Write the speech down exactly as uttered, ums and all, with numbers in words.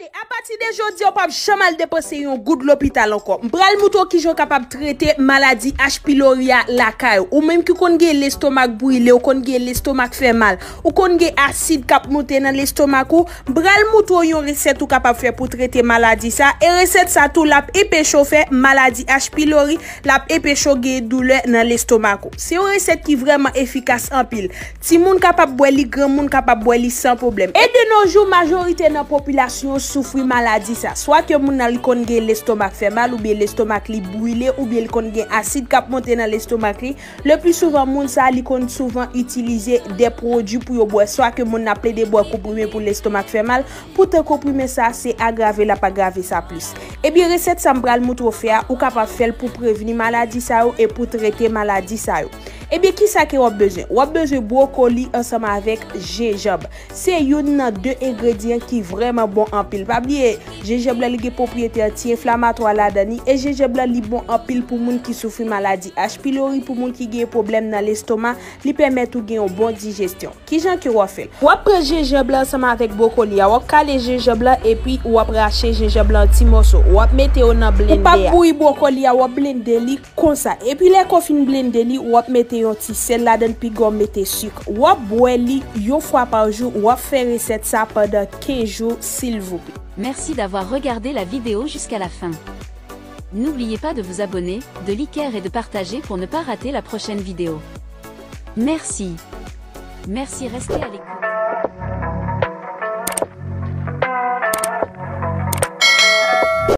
Gade, apati de jodi a, w p ap janm al depanse yon goud lopital ankò. M pral moutre w kijan w kapab trete maladi H. pylori a lakay ou. Ou menm ki konn gen lestomak brile, ou konn gen lestomak fè mal, ou konn gen asid k ap monte nan lestomak ou, m pral moutre w yon resèt ou kapab fè pou trete maladi sa. E resèt sa tou, l ap enpeche w fè maladi H. pylori, l ap enpeche w gen doulè nan lestomak ou. Se yon resèt ki vrèman efikas anpil. Timoun kapab bwè li, granmoun kapab bwè li san pwoblèm. E de nos jours, majorite nan popilasyon yo soufri maladi sa. Swa ke moun nan li konn gen lestomak fè mal, oubyen lestomak li brile, oubyen li konn gen asid k ap monte nan lestomak li. Le pli souvan, moun sa li konn souvan itilize de pwodui pou yo bwè. Swa ke moun nan plede bwè konprime pou lestomak fè mal, poutan konprime sa se agrave, l ap agrave sa plis. Ebyen, resèt sa m pral moutre w fè a, ou kapab fè l pou prevni maladi sa yo e pou trete maladi sa yo. Ebyen, kisa ke w ap bezwen? W ap bezwen bwokoli ansanm avèk jenjanm. Se youn nan de engredyan ki vrèman bon anpil. Pa bliye, jenjanm lan li gen pwopriyete anti-enflamatwa ladan li, e jenjanm lan li bon anpil pou moun ki soufri maladi H. pylori, pou moun ki gen pwoblèm nan lestoma, li pèmèt ou gen yon bon dijesyon. Kijan ke w ap fè l? W ap pran jenjanm lan ansanm avèk bwokoli a, w ap kale jenjanm lan epi w ap rache jenjanm lan an ti mòso. W ap mete yo nan blendè a. Ou p ap bouyi bwokoli a, w ap blende li konsa. Epi lè ke w fin blende li, w ap mete yon ti sèl ladan l, piga w mete sik. W ap bwè li yon fwa pa jou, w ap fè resèt sa pandan kenz jou, silvouplè. Merci d'avoir regardé la vidéo jusqu'à la fin. N'oubliez pas de vous abonner, de liker et de partager pour ne pas rater la prochaine vidéo. Merci. Merci, restez à l'écoute.